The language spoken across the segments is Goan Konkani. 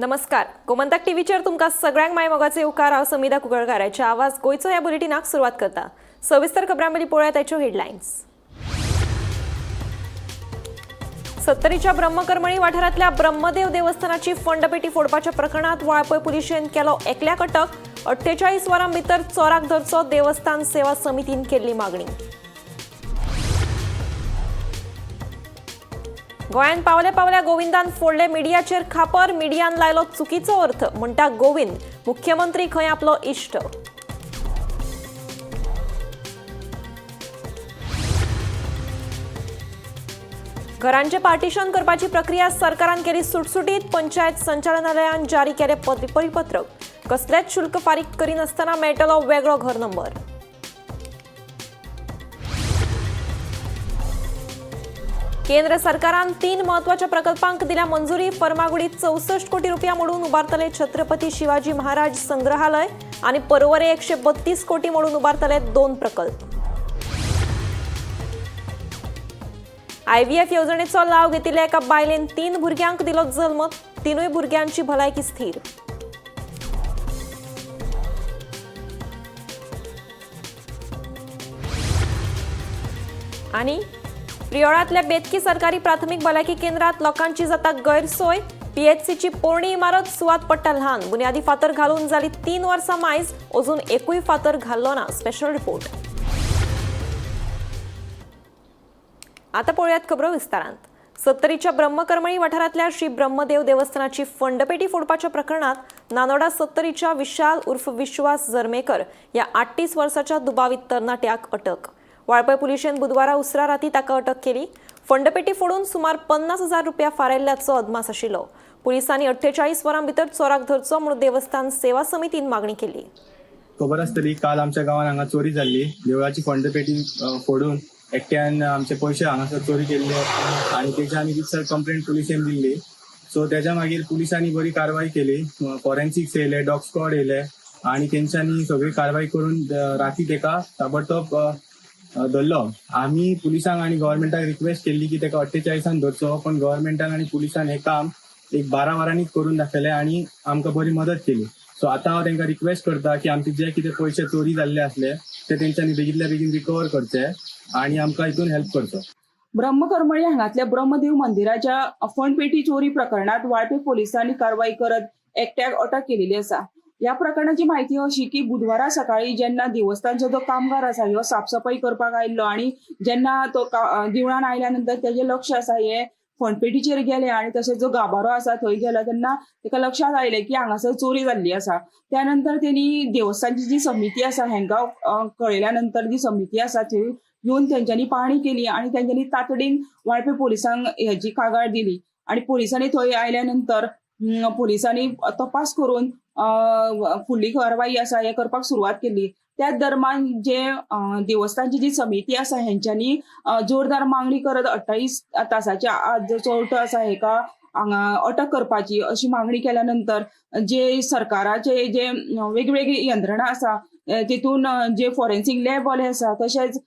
नमस्कार, गोमंतक टीव्हीचेर तुमकां सगळ्यांक माय मोगाचे येवकार. हांव समिधा कुंकळकाराच्या आवाज गोंयचो ह्या बुलेटिनाक सुरवात करता. सविस्तर खबरां पयलीं पळोवया ताच्यो हेडलायन्स. सत्तरीच्या ब्रह्मकर्मळी वाठारांतल्या ब्रह्मदेव देवस्थानाची फंडपेटी फोडपाच्या प्रकरणात वाळपय पुलिशेन केलो एकल्याक अटक. 48 वरां भितर चोराक धरचो, देवस्थान सेवा समितीन केल्ली मागणी. गोंयांत पावल्या पावल्या गोविंदान फोडले मिडियाचेर खापर. मिडियान लायलो चुकीचो अर्थ, म्हणटा गोविंद. मुख्यमंत्री खंय आपलो इश्ट. घरांचे पार्टिशन करपाची प्रक्रिया सरकारान केली सुटसुटीत. पंचायत संचालनालयान जारी केले परिपत्रक. कसलेच शुल्क फारीक करिनासतना मेळटलो वेगळो घर नंबर. केंद्र सरकारान 3 म्हत्वाच्या प्रकल्पांक दिल्या मंजुरी. फर्मागुडीत 64 कोटी रुपया मोडून उबारतले छत्रपती शिवाजी महाराज संग्रहालय आणि परवरे 132 कोटी मोडून उबारतले 2 प्रकल्प. आयव्हीएफ येवजणेचो लाव घेतिल्ल्या एका बायलेन 3 भुरग्यांक दिलो जल्म. 3 भुरग्यांची भलायकी स्थिर. आणि प्रियोळांतल्या बेतकी सरकारी प्राथमिक भलायकी केंद्रात लोकांची जाता गैरसोय. पीएचसीची पोरणी इमारत, सुवात पडटा ल्हान. बुन्यादी फातर घालून जाली 3 वर्सां मायज, अजून एकूय फातर घाल्लो ना. Special report. आता पळोवयात खबरो विस्तारांत. सत्तरीच्या ब्रह्मकर्मळी वाठारांतल्या श्री ब्रह्मदेव देवस्थानाची फंडपेटी फोडपाच्या प्रकरणात नानोडा सत्तरीच्या विशाल उर्फ विश्वास जरमेकर या 38 वर्साच्या दुबावीत तरणाट्याक अटक. वाळपय पुलिशेन बुधवारा उसरा राती ताका अटक केली. फंडपेटी फोडून सुमार 50,000 रुपया फारायल्ल्याचो अदमास आशिल्लो. पुलिसांनी 48 वरां भितर चोराक धरचो म्हणून देवस्थान सेवा समितीन मागणी केली. खबर आसतली, काल आमच्या गांवांत हांगा चोरी जाल्ली. देवळाची फंडपेटी फोडून एकट्यान आमचे पयशे हांगासर चोरी केल्ले आनी तेच्या आमी रितसर कंप्लेंट पुलिशेन दिल्ली. सो तेच्या मागीर पुलिसांनी बरी कारवाय केली. फॉरेन्सिक्स येयले, डॉग स्क्वॉड येयले आनी तेंच्यांनी सगळी कारवाय करून राती तेका ताबडतोब धरलो. आमी पुलिसांक आनी गव्हर्मेंटाक रिक्वेस्ट केल्ली की तेका 48 धरचो, पण गव्हर्मेंटान आनी पुलिसान हें काम एक 12 वरांनीच करून दाखयलें आनी आमकां बरी मदत केली. सो आतां हांव तेंकां रिक्वेस्ट करता की आमचे जे कितें पयशे चोरी जाल्ले आसले ते तेंच्यांनी बेगींतल्या बेगीन रिकवर करचे आनी आमकां हितून हेल्प करचो. ब्रह्मकर्मळी हांगातल्या ब्रह्मदेव मंदिराच्या फंडपेटी चोरी प्रकरणात वाळपे पोलिसांनी कारवाई करत एकट्याक अटक केलेली आसा. ह्या प्रकरणाची माहिती अशी की बुधवारा सकाळी जेन्ना देवस्थानचो जो कामगार आसा ह्यो साफसफाई करपाक आयिल्लो आनी जेन्ना तो देवळान आयल्या नंतर तेजें लक्ष आसा हे फंडपेटीचेर गेले आनी तशेंच जो गाभारो आसा थंय गेलो तेन्ना तेका लक्षात आयलें की हांगासर चोरी जाल्ली आसा. त्यानंतर तेणी देवस्थानची जी समिती आसा हेंकां कळयल्या नंतर जी समिती आसा थंय येवन तेंच्यांनी पाहणी केली आनी तेंच्यांनी तातडीन वाळपे पोलिसांक हेजी कागाळ दिली आनी पोलिसांनी थंय आयल्या नंतर पोलिसांनी तपास करून फुडली कारवाई आसा हे करपाक सुरवात केली. त्याच दरम्यान जे देवस्थानची जी समिती आसा हेंच्यांनी जोरदार मागणी करत 28 तासाच्या आत जो चोरटो आसा हेका हांगा अटक करपाची अशी मागणी केल्या नंतर जे सरकाराचे जे वेगवेगळी यंत्रणा आसा तितून जे फॉरेन्सिक लॅब वाले आसा तशेंच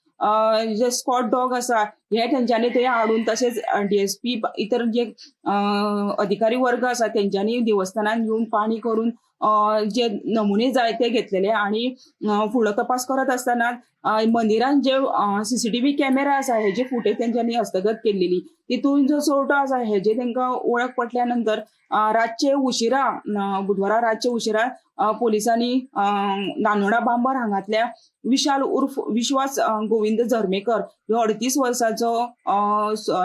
जे स्कॉट डॉग आसा हे तेंच्यांनी थंय हाडून तशेंच डीएसपी इतर जे अधिकारी वर्ग आसा तेंच्यांनी देवस्थानान येवन पाणी करून जे नमुने जाय ते घेतलेले आनी फुडलो तपास करत आसतना मंदिरान जे सीसीटीव्ही कॅमेरा आसा हेजी फुटेज तेंच्यांनी हस्तगत केल्लेली. तितून जो चोरटो आसा हेजे तेंकां वळख पटल्या नंतर रातचे उशिरा बुधवारा रातचे उशिरा पोलिसांनी नानोडा बांबर हांगातल्या विशाल उर्फ विश्वास गोविंद झर्मेकर ह्यो 38 वर्साचो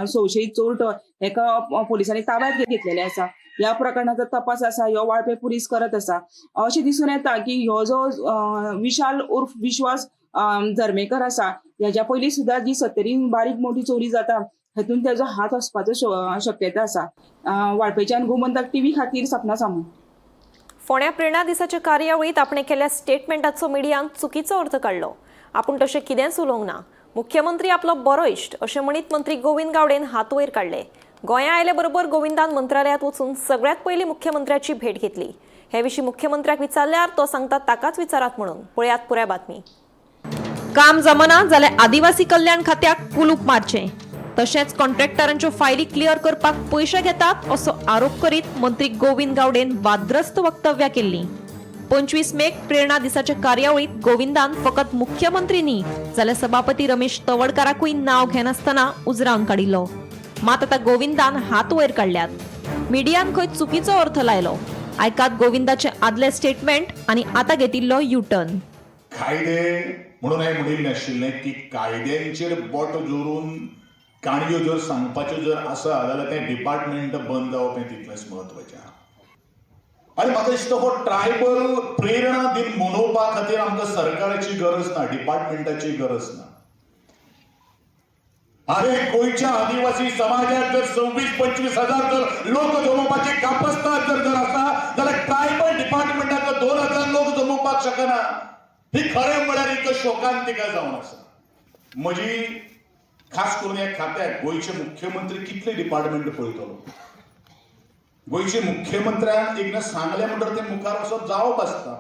संशयीत चोरटो हेका पोलिसांनी ताब्यात घेतलेले आसा. ह्या प्रकरणाचो तपास आसा ह्यो वाळपे पुलीस करत आसा. अशें दिसून येता की ह्यो जो विशाल उर्फ विश्वास झर्मेकर आसा हेज्या पयलीं सुद्दां जी सत्तरीन बारीक मोठी चोरी जाता हेतून तेजो हात आसपाचो शक्यता आसा. वाळपेच्यान गोमंतक टीव्ही खातीर सपना सामंत. फोंड्या प्रेरणा दिसाच्या कार्यावळीत आपणे केल्ल्या स्टेटमेंटाचो मिडियान चुकीचो अर्थ काडलो. आपूण तशें कितेंच उलोवंक ना. मुख्यमंत्री आपलो बरो इश्ट अशें म्हणीत मंत्री गोविंद गावडेन हात वयर काडले. गोंया आयले बरोबर गोविंदान मंत्रालयात वचून सगळ्यात पयलीं मुख्यमंत्र्याची भेट घेतली. हे विशीं मुख्यमंत्र्याक विचारल्यार तो सांगता ताकाच विचारात म्हणून. पळयात पुराय बातमी. काम जमना जाल्यार आदिवासी कल्याण खात्याक कुलूप मारचें. तशेंच कॉन्ट्रॅक्टरांच्यो फायली क्लियर करपाक पयशे घेतात असो आरोप करीत मंत्री गोविंद गावडेन वादग्रस्त वक्तव्यां केल्लीं. 25 मेक प्रेरणा दिसाच्या कार्यावळीत गोविंदान फकत मुख्यमंत्री न्ही जाल्यार सभापती रमेश तवडकाराकूय नांव घेनासतना उजरावन काडिल्लो. मात आतां गोविंदान हात वयर काडल्यात. मिडियान खंय चुकीचो अर्थ लायलो. आयकात गोविंदाचे आदले स्टेटमेंट आनी आतां घेतिल्लो युटर्न. कायदे म्हणून हांवें म्हणिल्लें आशिल्लें की कायद्यांचेर बोट दवरून काणयो जर सांगपाच्यो जर आसा जाल्यार तें डिपार्टमेंट बंद जावप हें तितलेंच म्हत्वाचें आहा. आनी म्हाका दिसता हो ट्रायबल प्रेरणा दिन मनोवपा खातीर आमकां सरकाराची गरज ना, डिपार्टमेंटाची गरज ना. अरे गोंयच्या आदिवासी समाजात जर 26-25 हजार जर लोक जमोवपाची कापस्ताद जर जर आसा जाल्यार ट्रायबल डिपार्टमेंटाक 2000 लोक जमोवपाक शकना. ही खरें म्हळ्यार एक शोकांतिका जावन आसा. म्हजी खास करून ह्या खात्याक गोंयचे मुख्यमंत्री कितले डिपार्टमेंट पळयतलो? गोंयचे मुख्यमंत्र्यान एकदां सांगलें म्हणटकर तें मुखार वचप जावप आसता.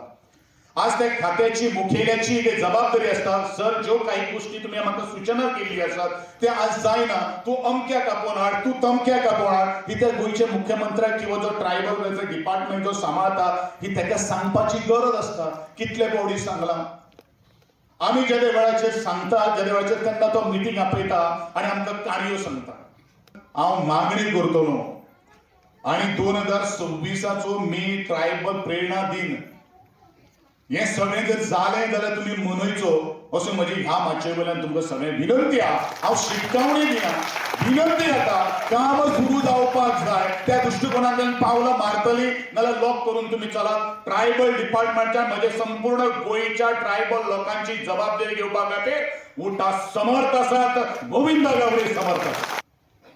आज त्या खात्याची मुखेल्याची एक जबाबदारी आसता. सर, ज्यो काही गोष्टी तुमी म्हाका सुचना केल्ली आसात ते आज जायना, तूं अमक्याक आपोवन हाड, तूं तमक्याक आपोवन हाड, ही त्या गोंयच्या मुख्यमंत्र्याक किंवा जो ट्रायबल वेलफेअर डिपार्टमेंट जो सांबाळता ही ताका सांगपाची गरज आसता. कितले फावटी सांगलां आमी, जेदे वेळाचेर सांगता जेदे वेळाचेर तेन्ना तो मिटींग आपयता आनी आमकां काणयो सांगता. हांव मागणी करतलो आनी 2026 मे ट्रायबल प्रेरणा दिन हें सगळें जर जालें जाल्यार तुमी मनयचो असो म्हजी ह्या माचये वयल्यान तुमकां सगळें विनंती आहा. हांव शिटकावणी दिना, विनंती जाता. काम सुरू जावपाक जाय, त्या दृश्टिकोनांतल्यान पावलां मारतली नाल्यार लॉक करून तुमी चलात. ट्रायबल डिपार्टमेंटच्या म्हजे संपूर्ण गोंयच्या ट्रायबल लोकांची जबाबदारी घेवपा खातीर उटा समर्थ आसात, गोविंद गावडे समर्थ आसात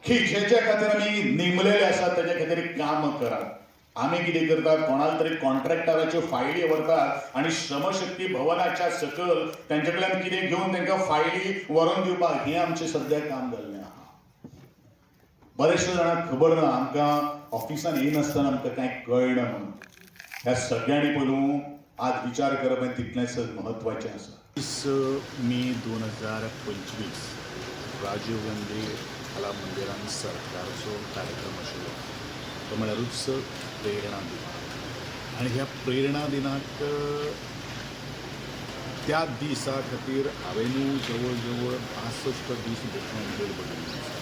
की जेच्या खातीर आमी नेमलेले आसात तेच्या खातीर काम करात. आमी कितें करतात, कोणाला तरी कॉन्ट्रॅक्टराच्यो फायली व्हरतात आनी श्रमशक्ती भवनाच्या सकयल तेंचे कडल्यान कितें घेवन तांकां फायली व्हरोन दिवपाक, हें आमचें सद्या काम जाल्लें आहा. बरेचशे जाणांक खबर ना, आमकां ऑफिसान येयनासतना आमकां कांय कळना म्हणून. ह्या सगळ्यांनी पयलू आज विचार करप हें तितलेंच म्हत्वाचें आसा. 20 मे 2025 राजीव गांधी कला मंदिरान सरकारचो कार्यक्रम आशिल्लो, तो म्हळ्यारूच प्रेरणा दिन. आनी ह्या प्रेरणा दिनाक त्या दिसा खातीर हांवें जवळ जवळ 62 दीस बसून बरयल्ले आसा.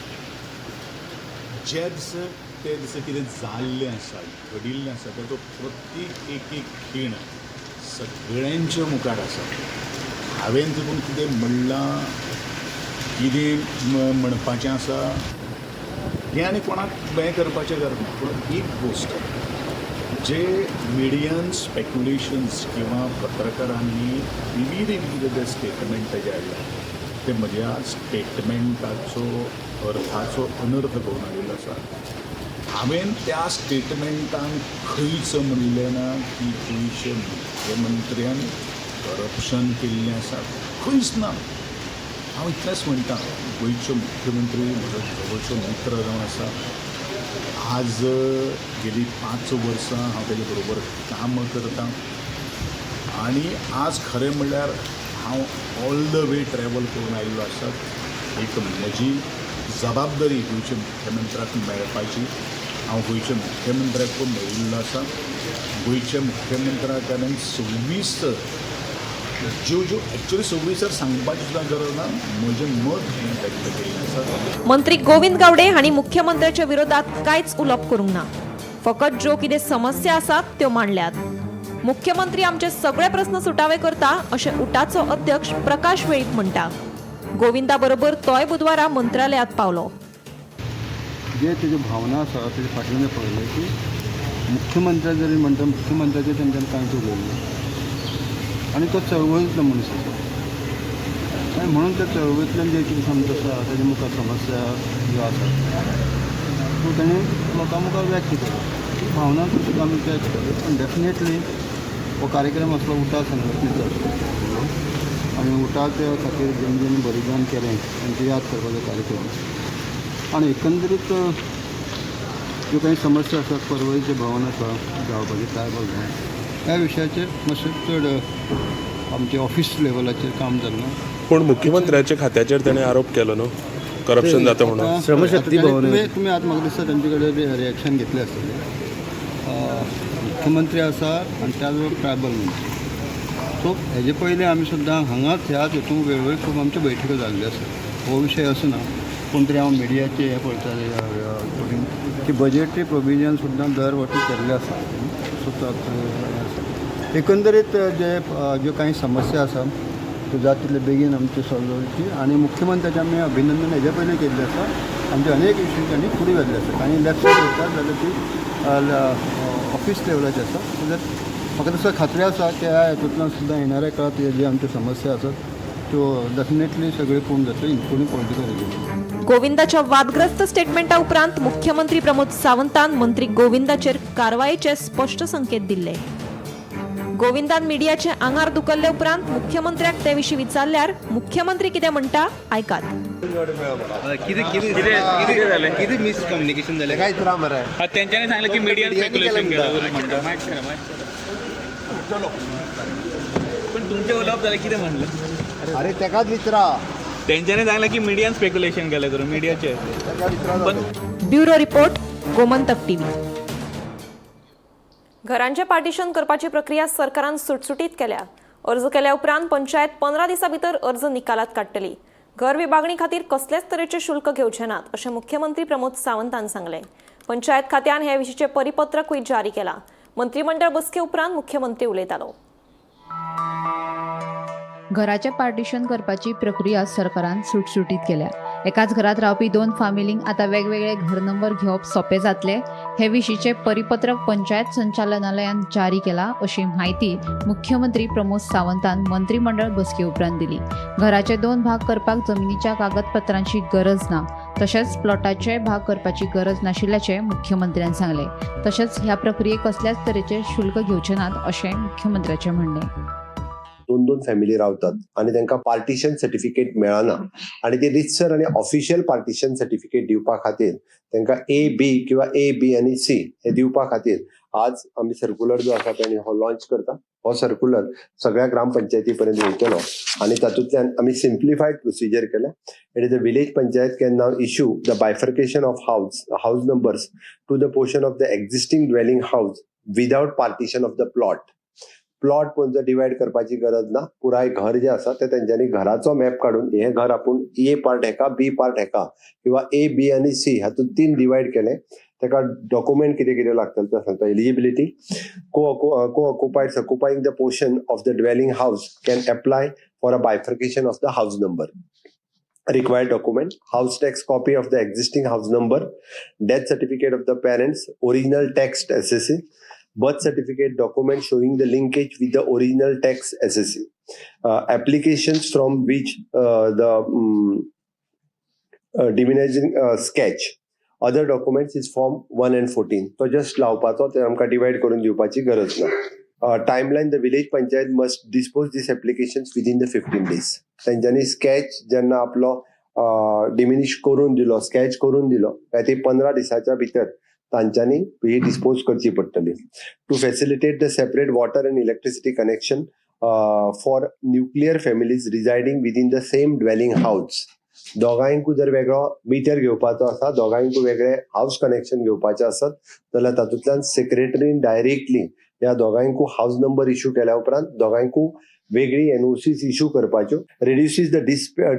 जे दिसा ते दिसा कितें जाल्लें आसा, घडिल्लें आसा, ताचो प्रत्येक एक एक खीण सगळ्यांच्या मुखार आसा. हांवें तितून कितें म्हणलां, कितें म्हणपाचें आसा हें आनी कोणाक हें करपाचें गरज ना. पूण एक गोश्ट, जे मिडियन स्पेक्युलेशन्स किंवा पत्रकारांनी विविध विविध जे स्टेटमेंट जे हाडल्या ते म्हज्या स्टेटमेंटाचो अर्थाचो अनर्थ करून हाडिल्लो आसा. हांवें त्या स्टेटमेंटान खंयच म्हणलें ना की गोंयचे मुख्यमंत्र्यान करप्शन केल्लें आसा, खंयच ना. हांव इतलेंच म्हणटा, गोंयचो मुख्यमंत्री म्हजो जवळचो मित्र जावन आसा. आज गेली 5 वर्सां हांव तेजे बरोबर काम करतां आनी आज खरें म्हणल्यार हांव ऑल the way travel करून आयिल्लो आसा. एक म्हजी जबाबदारी गोंयच्या मुख्यमंत्र्याक मेळपाची, हांव गोंयच्या मुख्यमंत्र्याक मेळिल्लो आसा. गोंयच्या मुख्यमंत्र्या कडेन 26 ज्यो ज्यो एक्चुअली 26 सांगपाची सुद्दां गरज ना, म्हजें मत हें व्यक्त केल्लें आसा. मंत्री गोविंद गावडे हांणी मुख्यमंत्र्याच्या विरोधात कांयच उलोवप करूंक ना. फकत ज्यो कितें समस्या आसात त्यो मांडल्यात. मुख्यमंत्री आमचे सगळे प्रस्न सुटावे करता अशें उटाचो अध्यक्ष प्रकाश वेळीप म्हणटा. गोविंदा बरोबर तोय बुधवारा मंत्रालयात पावलो. जे तेज्यो भावना आसा तेजे फाटल्यान पळयलें की मुख्यमंत्र्या जरी म्हणटा, मुख्यमंत्र्याचेर तेंच्यांनी कांयच उलोवंक ना आनी तो चळवळींतलो मनीस आसा आनी म्हणून त्या चळवळींतल्यान जे कितें समज आसा तेजे मुखार समस्या ज्यो आसा त्यो तेणें लोकां मुखार व्यक्त केल्यो. ती भावना सुद्दां आमी कॅच केली. पूण डेफिनेटली हो कार्यक्रम आसलो उटा संघटनेचो आसलो आनी उटाच्या खातीर जेणी जेणी बलिदान केलें तांची याद करपाचो कार्यक्रम. आनी एकंदरीत ज्यो काही समस्या आसात, पर्वरीचें भवन आसा जावपाचें ट्रायबल भवन, ह्या विशयाचेर मातशें चड आमचे ऑफिस लेवलाचेर काम जाल्लें. पूण मुख्यमंत्र्याच्या खात्याचेर ताणें आरोप केलो न्हू? करप्शन जाता म्हणून. श्रमशक्ती भवन. तुमी आतां म्हाका दिसता तेंचे कडेन रिएक्शन घेतलें आसतलें. मुख्यमंत्री आसा आनी त्याच बरोबर ट्रायबल मंत्री, सो हेजे पयलीं आमी सुद्दां हांगाच ह्याच हितून वेळोवेळ खूब आमच्यो बैठको जाल्ल्यो आसा. हो विशय असो ना कोण तरी हांव मिडियाचे हें पळयताले रिपोर्टींग की बजेटरी प्रोविजन सुद्दां दर वर्सी केल्लें आसा. सो तो हें आसा एकंदरीत जे ज्यो कांय समस्या आसा त्यो जाता तितले बेगीन आमच्यो सॉल्व जावची आनी मुख्यमंत्र्याचें आमी अभिनंदन हेज्या पयलीं केल्लें आसा. आमचे अनेक इश्यू तांणी फुडें व्हेल्ले आसा. कांय लेफ्ट सायड वयता जाल्यार ती ऑफिस लेवलाची आसा. सो that म्हाका दिसता खात्री आसा की ह्या हेतूंतल्यान सुद्दां येणाऱ्या काळांत हे जे आमच्यो समस्या आसात त्यो डेफिनेटली सगळ्यो पूर्ण जातल्यो, इन्क्लुडींग पॉलिटिकल एजुकेशन. गोविंदाच्या वादग्रस्त स्टेटमेंटा उपरांत मुख्यमंत्री प्रमोद सावंतान मंत्री गोविंदाचेर कारवायेचे स्पश्ट संकेत दिल्ले. गोविंदान मिडियाचे आंगार दुकल्ले उपरांत मुख्यमंत्र्याक ते विशीं विचारल्यार मुख्यमंत्री कितें म्हणटा, आयकात. कितें कितें कितें जालें? कितें मिसकम्युनिकेशन जालें? कांयच ना मरे. तेंच्यांनी सांगलें की मिडियन स्पेक्युलेशन केलां म्हणटा. पण तुमचें उलोवप जालें, कितें म्हणलें? अरे, तेकाच विचारा. तेंच्यांनी सांगलें की मिडियन स्पेक्युलेशन केलें करून मिडियाचेर. तेका विचारा. Bureau report, Gomantak TV. घरांचें पार्टिशन करपाची प्रक्रिया सरकारान सुटसुटीत केल्या. अर्ज केल्या उपरांत पंचायत 15 दिसां भितर अर्ज निकालात काडटली. घर विभागणी खातीर कसलेच तरेचे शुल्क घेवचे नात, अशें मुख्यमंत्री प्रमोद सावंतान सांगलें. पंचायत खात्यान हे विशींचें परिपत्रकूय जारी केलां. मंत्रीमंडळ बसके उपरांत मुख्यमंत्री उलयतालो. घराचें पार्टिशन करपाची प्रक्रिया सरकारान सुटसुटीत केल्या. एकाच घरात रावपी दोन फामिलींक आतां वेगवेगळे घर नंबर घेवप सोंपें जातलें. हे विशींचें परिपत्रक पंचायत संचालनालयान जारी केलां, अशी म्हायती मुख्यमंत्री प्रमोद सावंतान मंत्रीमंडळ बसके उपरांत दिली. घराचे दोन भाग करपाक जमिनीच्या कागदपत्रांची गरज ना, तशेंच प्लॉटाचे भाग करपाची गरज नाशिल्ल्याचें मुख्यमंत्र्यान सांगलें. तशेंच ह्या प्रक्रियेक कसल्याच तरेचे शुल्क घेवचे नात, अशें मुख्यमंत्र्याचें म्हणणें. दोन दोन फॅमिली रावतात आणि तांकां पार्टिशन सर्टिफिकेट मेळना आणि ते रितसर आणि ऑफिशियल पार्टिशन सर्टिफिकेट दिवपा खातीर तांकां ए बी किंवा ए बी आनी सी हे दिवपा खातीर आज आमी सर्क्युलर जो आसा पळय हो लॉन्च करता. हो सर्क्युलर सगळ्या ग्रामपंचायती पर्यंत वयतलो आनी तातूंतल्यान आमी सिम्प्लिफायड प्रोसिजर केल्या. It is a village panchayat can now issue the bifurcation of house numbers to the portion of the existing dwelling house without partition of the plot. Plot पण जर डिवायड करपाची गरज ना. पुराय घर जे आसा ते तेंच्यांनी घराचो मॅप काडून हे घर आपूण ए पार्ट हेका, बी पार्ट हेका किंवा ए, बी आनी सी हातूंत तीन डिवायड केले. ताका डॉक्युमेंट कितें कितें लागतलें तें सांगता. Eligibility: co occupiers occupying the portion of the dwelling house can apply for a bifurcation of the house number. Required document: house tax copy of the existing house number, death certificate of the parents, original tax assessee, birth certificate, document showing the linkage with the original tax assessee, applications from which the diminishing sketch, other documents is form 1 and 14. तो जस्ट लावपाचो, ते आमकां डिवायड करून दिवपाची गरज ना. Timeline: the village panchayat must dispose this application within the 15 days. तेंच्यांनी स्केच जेन्ना आपलो डिमिनिश करून दिलो, स्केच करून दिलो काय ती 15 दिसाच्या भितर तांच्यांनी ही डिस्पोज करची पडटली. To facilitate the separate water and electricity connection for nuclear families residing within the same dwelling house. दोगांयकूय जर वेगळो मिटर घेवपाचो आसा, दोगांयकूय वेगळे हावस कनेक्शन घेवपाचें आसत जाल्यार तातूंतल्यान सेक्रेटरीन डायरेक्टली ह्या दोगांयकूय हावस नंबर इश्यू केल्या उपरांत दोगांयकूय वेगळी एनओसीस इश्यू करपाच्यो. Reduces the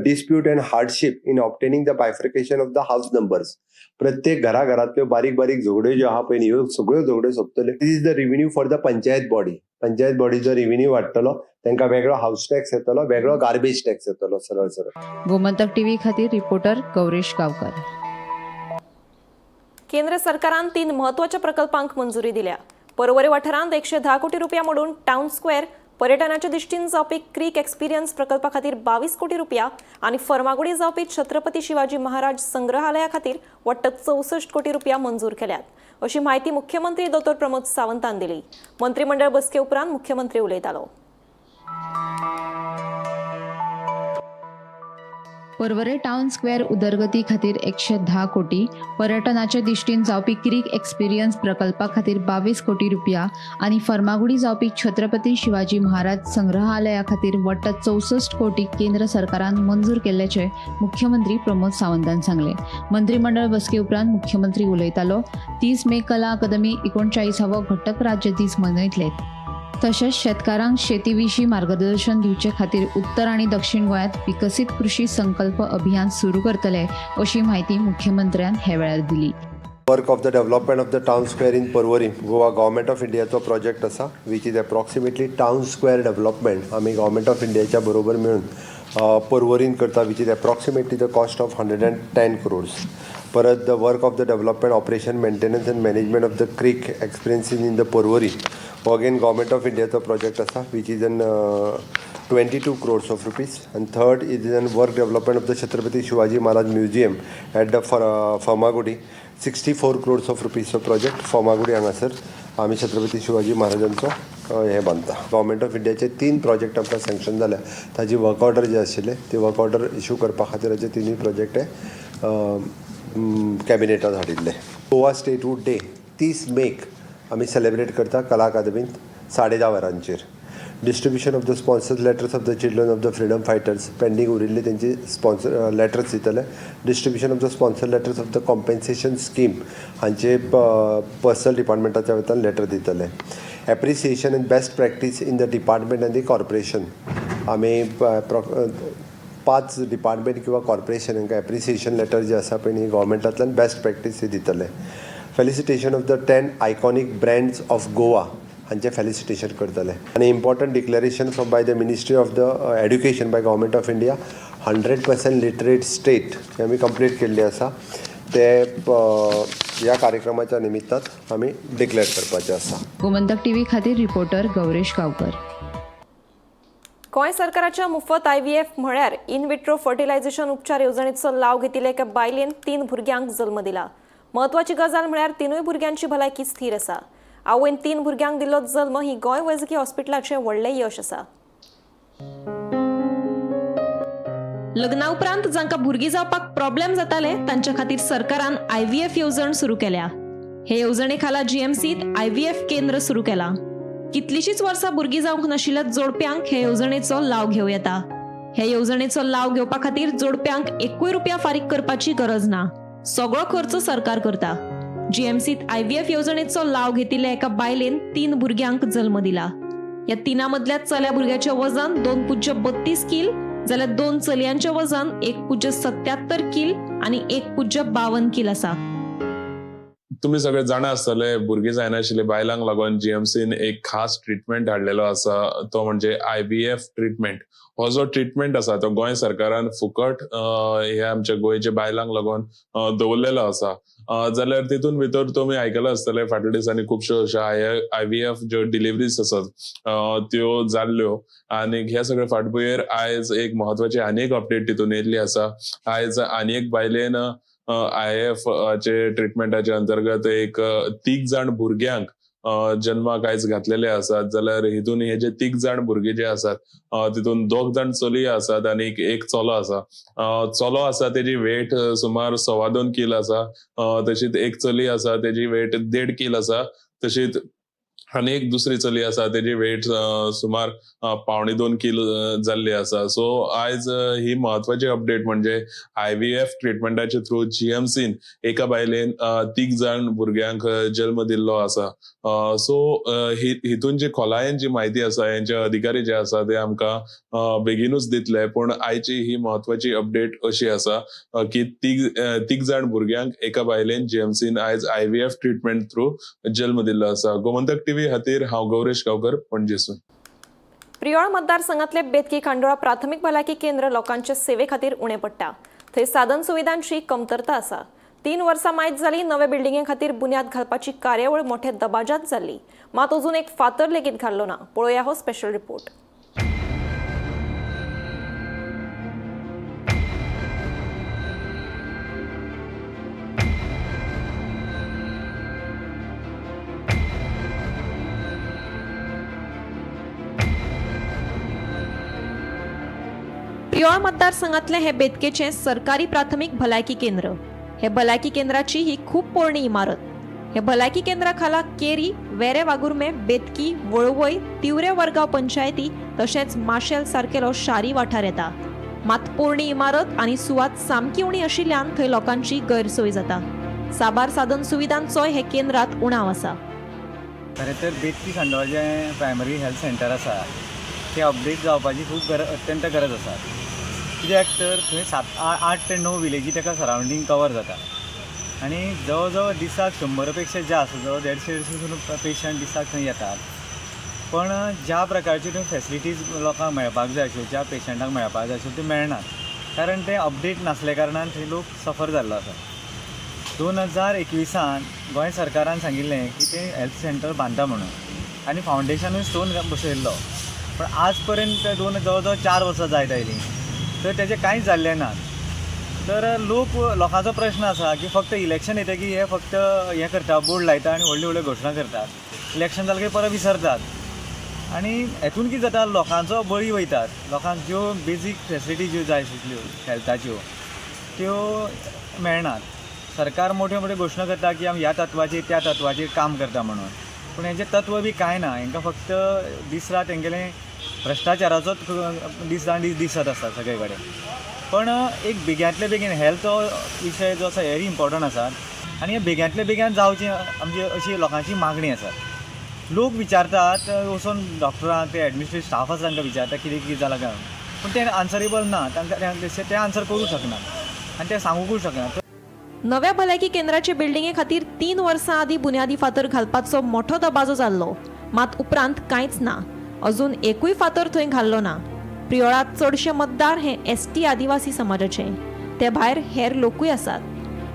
dispute and hardship in obtaining the bifurcation of the house numbers. प्रत्येक घराघरातल्यो बारीक बारीक झगड्यो ज्यो आहा पळय न्ही, ह्यो सगळ्यो झगड्यो सोंपतल्यो. This is the revenue for the panchayat body. Panchayat बॉडीचो revenue वाडटलो, तांकां वेगळो हावस टॅक्स येतलो, वेगळो गार्बेज टॅक्स येतलो सरळ सरळ. गोमंतक टीव्ही खातीर रिपोर्टर गौरेश गावकर. केंद्र सरकारान तीन म्हत्वाच्या प्रकल्पांक मंजुरी दिल्या. पर्वरे वाठारांत 110 कोटी रुपया मोडून टावन स्क्वेअर, पर्यटनाच्या दृश्टीन जावपी क्रीक एक्सपिरियन्स प्रकल्पा खातीर 22 कोटी रुपया आनी फर्मागुडी जावपी छत्रपती शिवाजी महाराज संग्रहालया खातीर वट्ट 64 कोटी रुपया मंजूर केल्यात, अशी म्हायती मुख्यमंत्री दोतोर प्रमोद सावंतान दिली. मंत्रीमंडळ बसके उपरांत मुख्यमंत्री उलयतालो. पर्वरे टावन स्क्वेअर उदरगती खातीर 110 कोटी, पर्यटनाचे दिश्टीन जावपी क्रीक एक्सपिरियन्स प्रकल्पा खातीर 22 कोटी रुपया आनी फर्मागुडी जावपी छत्रपती शिवाजी महाराज संग्रहालया खातीर वट्ट 64 कोटी केंद्र सरकारान मंजूर केल्ल्याचे मुख्यमंत्री प्रमोद सावंतान सांगले. मंत्रिमंडळ बसके उपरांत मुख्यमंत्री उलयतालो. 30 मे कला अकादमी 39वो घटक राज्य दीस मनयतले. तशेंच शेतकारांक शेती विशीं मार्गदर्शन दिवचे खातीर उत्तर आनी दक्षिण गोंयांत विकसीत कृषी संकल्प अभियान सुरू करतले अशी म्हायती मुख्यमंत्र्यान हे वेळार दिली. Work of the development of the town square in Porvorim, Goa government of इंडियाचो प्रोजेक्ट आसा, which is approximately town square development आमी गव्हर्मेंट ऑफ इंडियाच्या बरोबर मेळून पर्वरीन करता, which is approximately the cost of 110 crores. परत the work of the development, operation, maintenance and management of the creek experiences in the Porvorim, हो अगेन गव्हर्मेंट ऑफ इंडियाचो प्रोजेक्ट आसा, which is an 22 crores of rupees. And third is an work development of the Chhatrapati Shivaji Maharaj Museum at the Farmagudi, 64 crores of रुपीजचो project. Farmagudi हांगासर आमी छत्रपती शिवाजी महाराजांचो हें बांदता. गव्हर्मेंट ऑफ इंडियाचे 3 प्रोजेक्ट आमकां सँक्शन जाल्या. ताजी वर्क ऑर्डर जे आशिल्ले ते वर्क ऑर्डर इशू करपा खातीराचे तिनूय प्रोजेक्ट हे कॅबिनेटान हाडिल्ले. गोवा स्टेटहूड डे 30 मेक आमी सेलेब्रेट करता कला अकादमींत 10:30 वरांचेर. Distribution of the sponsor letters of the children of the freedom fighters pending उरिल्ले तेंचे स्पॉन्सर लेटर्स दितले. Distribution of the sponsor letters of the compensation scheme हांचे पर्सनल डिपार्टमेंटाच्या वतान लेटर दितले. Appreciation and best practice in the department and the corporation, आमी 5 डिपार्टमेंट किंवा कॉर्पोरेशन हांकां एप्रिसिएशन लेटर जे आसा पळय न्ही गव्हर्मेंटांतल्यान बेस्ट प्रॅक्टीस ही दितले. Felicitation of the 10 iconic brands of Goa हांचें फेलिसिटेशन करतले. आनी important declaration from by the ministry of the education by government of India, 100% literate state हे आमी कंप्लीट केल्ली आसा, ते ह्या कार्यक्रमाच्या निमित्तान आमी डिक्लेअर करपाचें आसा. गोमंतक टीव्ही खातीर रिपोर्टर गौरेश गांवकर. गोंय सरकाराच्या मुफत आयव्हीएफ म्हळ्यार इन विट्रो फर्टिलायझेशन उपचार येवजणेचो लाव घेतिल्ल्या एका बायलेन 3 भुरग्यांक जल्म दिला. म्हत्वाची गजाल म्हळ्यार 3 भुरग्यांची भलायकी स्थीर आसा. आवयन 3 भुरग्यांक दिल्लो जल्म ही गोंय वैजकी हॉस्पिटलाचें व्हडलें यश आसा. लग्ना उपरांत जांकां भुरगीं जावपाक प्रॉब्लेम जाताले तांच्या खातीर सरकारान आयव्हीएफ येवजण सुरू केल्या. हे येवजणे खाला जीएमसीत आयव्हीएफ केंद्र सुरू केलां. कितलीशीच वर्सां भुरगीं जावंक नाशिल्ल्या जोडप्यांक हे येवजणेचो लाव घेवं येता. हे येवजणेचो लाव घेवपा खातीर जोडप्यांक 1 रुपया फारीक करपाची गरज ना. सगळो खर्च सरकार करता. जीएमसीत आयव्हीएफ येवजणेचो लाव घेतिल्ल्या एका बायलेन 3 भुरग्यांक जल्म दिला. ह्या 3 मदल्या चल्या भुरग्याचें वजन 2.32 कील जाल्यार 2 चलयांचें वजन 1.77 कील आनी 1.52 कील आसा. तुमी सगळे जाणा आसतले, भुरगीं जायनाशिल्ले बायलांक लागून जीएमसीन एक खास ट्रिटमेंट हाडलेलो आसा, तो म्हणजे आयव्हीएफ ट्रिटमेंट. हो जो ट्रिटमेंट आसा तो गोंय सरकारान फुकट हे आमच्या गोंयच्या बायलांक लागून दवरलेलो आसा. जाल्यार तितून भितर तुमी आयकलां आसतलें फाटल्या दिसांनी खुबश्यो अश्यो आयव्हीएफ ज्यो डिलिव्हरीज आसात त्यो जाल्ल्यो आनी ह्या सगळ्या फाटभुंयेर आयज एक म्हत्वाची आनी एक अपडेट तितून येयल्ली आसा. आयज आनी एक बायलेन आयएफ चे ट्रिटमेंटाच्या अंतर्गत एक 3 जाण भुरग्यांक जन्माक आयज घातलेले आसात. जाल्यार हितून हे जे 3 जाण भुरगे जे आसात तितून 2 जाण चलयो आसात आनी एक चलो आसा. चलो आसा तेजी वेट सुमार 2.25 कील आसा, तशीच एक चली आसा तेजी वेट 1.5 कील आसा, तशीच आनी एक दुसरी चली आसा तेजी वेट सुमार 1.75 कील जाल्ली आसा. सो आयज ही म्हत्वाची अपडेट म्हणजे आयव्हीएफ ट्रिटमेंटाचे थ्रू जीएमसीन एका बायलेन 3 जाण भुरग्यांक जल्म दिल्लो आसा. सो हितून जी खोलायेन जी म्हायती आसा हेंचे अधिकारी जे आसा ते आमकां बेगीनूच दितले, पूण आयची ही म्हत्वाची अपडेट अशी आसा की 3 जाण भुरग्यांक एका बायलेन जीएमसीन आयज आयव्हीएफ ट्रिटमेंट थ्रू जल्म दिल्लो आसा. गोमंतक टीव्ही खातीर हांव गौरेश गांवकर, पणजेसून. प्रियोळ मतदारसंघातले बेतकी खांडोळा प्राथमिक भलायकी केंद्र लोकांचे सेवे खातीर उणें पडटा. थंय साधन सुविधांची कमतरता आसा. 3 वर्सां मायत जाली नवे बिल्डिंगे खातीर बुन्याद घालपाची कार्यावळ मोठ्या दबाज्यात जाल्ली, मात अजून एक फातर लेगीत घाल्लो ना. पळोवया हो स्पेशल रिपोर्ट. प्रियोळ मतदारसंघातलें हें बेतकेचें सरकारी प्राथमीक भलायकी केंद्र. हे भलायकी केंद्राची ही खूब पोरणी इमारत. हे भलायकी केंद्रा खाला केरी, वेरे वाघुर्मे, बेतकी, वळवय, तिवरे वरगांव पंचायती तशेंच माशेल सारकेलो शारी वाठार येता. मात पोरणी इमारत आनी सुवात सामकी उणी आशिल्ल्यान थंय लोकांची गैरसोय जाता. साबार साधन सुविधांचोय हे केंद्रात उणाव आसा. खरें तर बेतकी खांडोळा जें प्रायमरी हेल्थ सेंटर आसा तें अपडेट जावपाची खूब गरज, अत्यंत गरज आसा. कित्याक तर थंय 8 ते 9 विलेजी ताका सरावंडींग कवर जाता आनी जवळ जवळ दिसाक 100 पेक्षा जास्त, जवळ 150-150 पेशंट दिसाक थंय येतात. पण ज्या प्रकारची थंय फेसिलिटीज लोकांक मेळपाक जाय आशिल्ल्यो, ज्या पेशंटांक मेळपाक जाय आशिल्ल्यो त्यो मेळनात, कारण ते अपडेट नासल्या कारणान थंय लोक सफर जाल्लो आसा. 2021 गोंय सरकारान सांगिल्लें की तें हेल्थ सेंटर बांदता म्हणून आनी फावंडेशनूय स्टोन बसयल्लो, पण आज पर्यंत जवळ जवळ 4 वर्सां जायत आयलीं तर तेजें कांयच जाल्लें ना. तर लोकांचो प्रश्न आसा की फक्त इलेक्शन येतकीर हे फक्त हें करता, बोर्ड लायता आनी व्हडल्यो व्हडल्यो घोशणा करतात, इलेक्शन जालें की परत विसरतात. आनी हेतून कितें जाता, लोकांचो बळी वयतात. लोकांक ज्यो बेजीक फेसिलिटी ज्यो जाय आशिल्ल्यो हेल्थाच्यो त्यो मेळनात. सरकार मोठ्यो मोठ्यो घोशणा करता की आमी ह्या तत्वाचेर त्या तत्वाचेर काम करता म्हणून, पूण हेंचें तत्व बी कांय ना. हेंकां फक्त दीस रात हेंगेलें भ्रश्टाचाराचोच दीस रात दीस दिसत आसता सगळे कडेन. पण एक बेग्यांतले बेगीन हेल्थ हो विशय जो आसा व्हेरी इम्पॉर्टंट आसा आनी हे बेग्यांतले बेग्यान जावचें आमची अशी लोकांची मागणी आसा. लोक विचारतात वचून डॉक्टरांक, ते एडमिनिस्ट्रेटिव स्टाफ आसा तांकां विचारता कितें कितें जालां काय, पूण ते आन्सरेबल ना, तांकां ते आन्सर करूंक शकना आनी ते सांगूंकूय शकना. नव्या भलायकी केंद्राचे बिल्डिंगे खातीर 3 वर्सां आदीं बुन्यादी फातर घालपाचो मोठो दबाजो जाल्लो, मात उपरांत कांयच ना. अजून एकूय फातर थंय घाल्लो ना. प्रियोळांत चडशे मतदार हे ST आदिवासी समाजाचे, ते भायर हेर लोकूय आसात.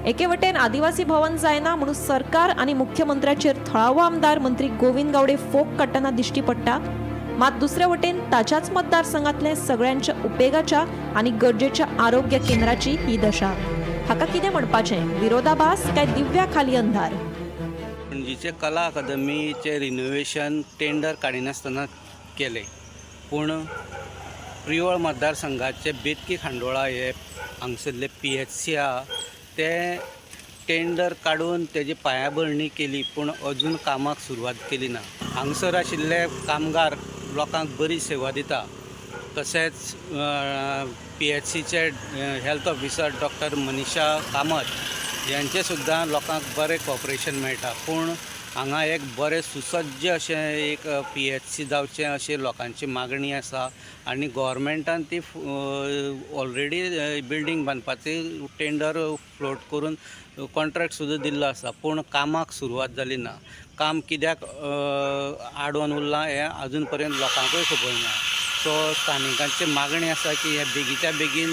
एके वटेन आदिवासी भवन जायना म्हणून सरकार आनी मुख्यमंत्र्याचेर थळावो आमदार मंत्री गोविंद गावडे फोग काडटना दिश्टी पडटा, मात दुसरे वटेन ताच्याच मतदारसंघातले सगळ्यांच्या उपेगाच्या आनी गरजेच्या आरोग्य केंद्राची ही दशा. हाका कितें म्हणपाचें, विरोधाभास काय दिव्या खाली अंधार? पणजीचे कला अकादमीचें रिनोवेशन टेंडर काडिनासतना केलें, पूण प्रियोळ मतदारसंघाचे बेतकी खांडोळा हे हांगसरले PHC आहा ते टेंडर काडून तेजी पायाभरणी केली, पूण अजून कामाक सुरवात केली ना. हांगसर आशिल्ले कामगार लोकांक बरी सेवा दिता, तशेंच PHCचे health officer doctor Manisha Kamat यांचे सुद्दां लोकांक बरें कॉपरेशन मेळटा, पूण हांगा एक बरें सुसज्ज अशें एक PHC जावचें अशें लोकांची मागणी आसा आनी गोवोरमेंटान ती ऑलरेडी बिल्डींग बांदपाची टेंडर फ्लोट करून कॉन्ट्रॅक्ट सुद्दां दिल्लो आसा, पूण कामाक सुरवात जाली ना. काम कित्याक आडोवन उरलां हें अजून पर्यंत लोकांकूय खबर ना. सो स्थानिकांची मागणी आसा की हें बेगीच्या बेगीन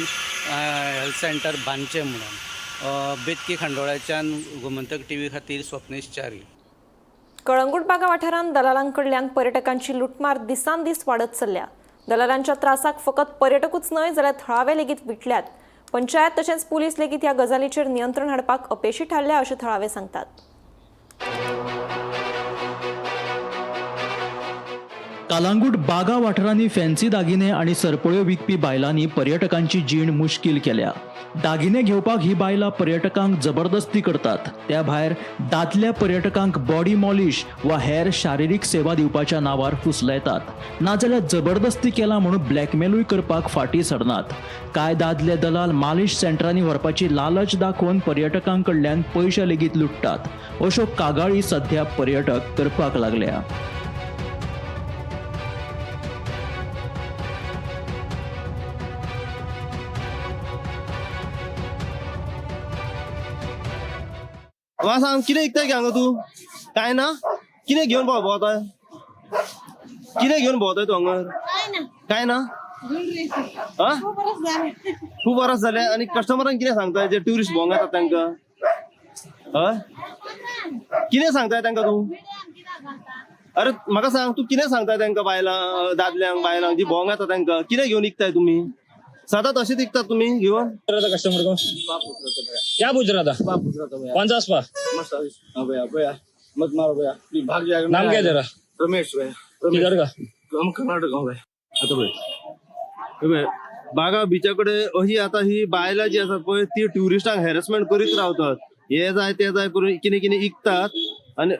हेल्थ सेंटर बांदचें म्हणून. बेतकी खांडोळ्याच्यान गोमंतक TV खातीर स्वप्नेश च्यारी. कळंगूट बागा वाठारांत दलालांकडल्यान पर्यटकांची लुटमार दिसान दीस वाडत चल्ल्या. दलालांच्या त्रासाक फकत पर्यटकूच न्हय जाल्यार थळावे लेगीत विटल्यात. पंचायत तशेंच पुलीस लेगीत ह्या गजालीचेर नियंत्रण हाडपाक अपेशी थारल्या अशें थळावे सांगतात. कालांगूट बागा वाठारांनी फॅन्सी दागिने आनी सरपळ्यो विकपी बायलांनी पर्यटकांची जीण मुश्कील केल्या. दागिने घेवपाक ही बायलां पर्यटकांक जबरदस्ती करतात. त्या भायर दादल्या पर्यटकांक बॉडी मॉलिश वा हेर शारिरीक सेवा दिवपाच्या नांवार फुसलायतात, नाजाल्यार जबरदस्ती केला म्हणून ब्लॅकमेलूय करपाक फाटीं सरनात. कांय दादले दलाल मालिश सेंटरांनी व्हरपाची लालच दाखोवन पर्यटकांकडल्यान पयशे लेगीत लुट्टात, अश्यो कागाळी सध्या पर्यटक करपाक लागल्या. म्हाका सांग कितें विकता हांगा तूं? कांय ना? कितें घेवन भोंवता? कितें घेवन भोंवताय तूं हांगा? कांय ना? खूब वरस जालें. आनी कस्टमरांक कितें सांगता जे ट्युरिस्ट भोंवंक येतात तांकां? हय, कितें सांगताय तांकां तूं? अरे म्हाका सांग तूं कितें सांगताय तांकां, बायलां दादल्यांक बायलांक जी भोंवंक येता तांकां कितें घेवन विकताय तुमी? सदांच अशेंच विकतात तुमी घेवन? कस्टमर को क्या पूछ रहा था? कौन सा स्पा? भैया भैया मत मारो भैया, भाग जाएगा. नाम क्या तेरा? रमेश भैया. किधर का? हम कर्नाटक गाँव भैया. आता भैया भैया बागा बिचा कडेन अशी आतां ही बायलां जी आसात पळय ती ट्युरिस्टांक हॅरसमेंट करीत रावतात, हे जाय ते जाय करून कितें कितें इकतात आनी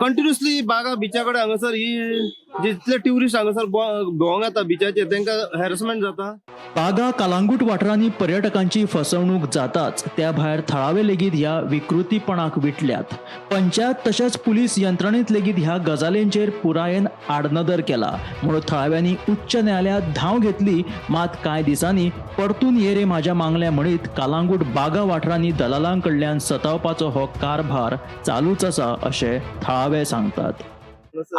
कंटिन्युअसली बागा बिचा कडेन हांगासर ही जितले ट्युरिस्ट हांगासर भोंवंक येता बिचाचेर तेंकां हॅरसमेंट जाता. बागा कलांगूट वाठारांनी पर्यटकांची फसवणूक जाताच, त्या भायर थळावे लेगीत ह्या विकृतीपणाक विटल्यात. पंचायत तशेंच पुलीस यंत्रणेत लेगीत ह्या गजालींचेर पुरायेन आडनदर केला म्हणून थळाव्यांनी उच्च न्यायालयात धांव घेतली. मात कांय दिसांनी परतून ये रे माझ्या मागल्या म्हणीत कलांगूट बागा वाठारांनी दलालांकडल्यान सतावपाचो हो कारभार चालूच आसा अशें थळावे सांगतात.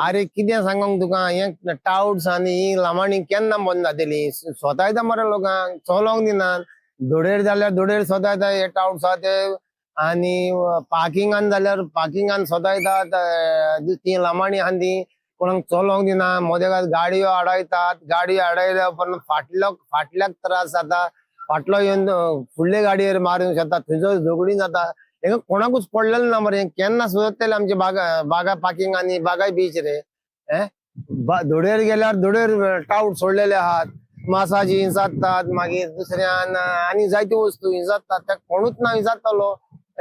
अरे कितें सांगोंक तुका, हे टावट्स आनी ही लामाणी केन्ना बंद जातली? स्वतायता मरे लोकांक, चलोंक दिनात. धोडेर जाल्यार धोडेर स्वतायता हे टावट्स आहा ते, आनी पार्किंगान जाल्यार पार्किंगान स्वतायतात ती लामाणी आहा ती, कोणाक चलोंक दिना. मदें गाडयो आडायतात, गाडयो आडायल्या उपरांत फाटल्याक त्रास जाता, फाटलो येवन फुडले गाडयेर मारूंक शकता, थंयसर झगडीं जाता. हें कोणाकूच पडलेलें ना मरे. केन्ना सुदरतले आमचे बागा बागा पार्किंग आनी बागाय बीच रे? धोडेर गेल्यार धोडेर टावट सोडलेले आहात, मासाजी हिंसातात, मागीर दुसऱ्यान आनी जायत्यो वस्तू हिंसातात, त्या कोणूच ना हिंसातलो.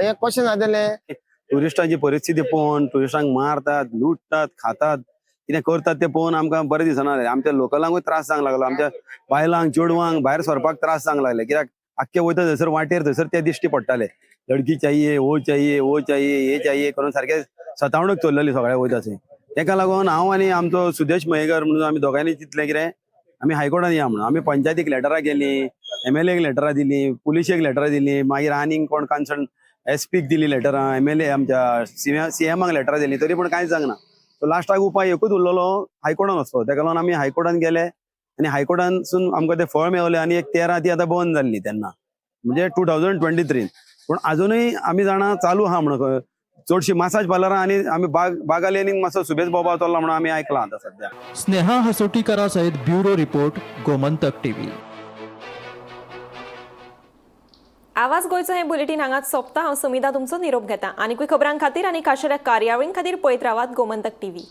हें कशें जातलें? ट्युरिस्टांची परिस्थिती पळोवन ट्युरिस्टांक मारतात, लुटतात, खातात, कितें करतात ते पळोवन आमकां बरें दिसना जालें. आमच्या लोकलांकूय त्रास जावंक लागलो, आमच्या बायलांक चेडवांक भायर सरपाक त्रास जावंक लागले. कित्याक आख्खे वयता थंयसर वाटेर थंयसर ते दिश्टी पडटाले, लडकी चाहिए, वो चाहिए, वो चाहिए, हे चाहिए करून सारखे सतावणूक चल्लेली सगळ्या वयता थंय. तेका लागून हांव आनी आमचो सुदेश मयेकर म्हणून आमी दोगांयनी चिंतलें कितें आमी हायकोर्टान या म्हणून. आमी पंचायतीक लेटरां केली, एमएलएक लेटरां दिली, पुलिशेक लेटरां दिली, मागीर आनीक कोण कन्सर्न एसपीक दिली लेटरां, एमएलए आमच्या सीएमाक लेटरां दिली, तरी पूण कांयच जावंक ना. सो लास्टाक उपाय एकूच उरलेलो, हायकोर्टान वचपाचो. तेका लागून आमी हायकोर्टान गेले आनी हायकोर्टानसून आमकां तें फळ मेवलें आनी एक 13 ती आतां बंद जाल्ली तेन्ना, म्हणजे 2023. पूण अजुनूय आमी जाणा चालू आहा म्हणून चडशी मासाज पार्लरां आनी आमी बागा लेनीक मातसो सुबेज भोंवपाक चल्ला म्हणून आमी आयकलां आतां सद्या. स्नेहा हसोटीकरा सहित ब्युरो रिपोर्ट, गोमंतक टीव्ही. आवाज गोंयचो हें बुलेटीन हांगाच सोंपता. हांव समिता तुमचो निरोप घेता. आनीकूय खबरां खातीर आनी खाशेल्या कार्यावळीं खातीर पळयत रावात गोमंतक टीव्ही.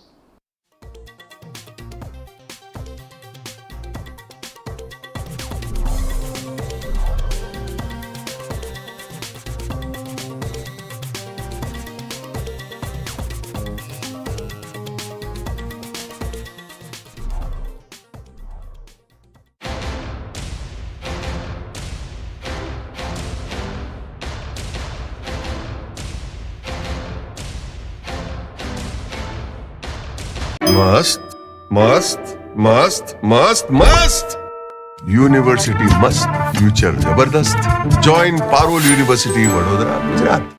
मस्त मस्त मस्त मस्त मस्त युनिवर्सिटी मस्त, फ्यूचर जबरदस्त. Join Parul university, Vadodara, Gujarat.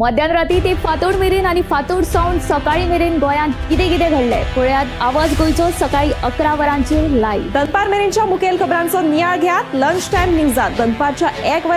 मध्यान राती ते फांतोड मेरेन आनी फांतोड सावन सकाळी मेरेन गोंयांत कितें कितें घडलें पळयात आवाज गोंयचो सकाळी 11 वरांचेर लायव्ह. दनपार मेरेनच्या मुखेल खबरांचो नियाळ घेयात लंच टायम न्यूजात दनपारच्या 1 वरां.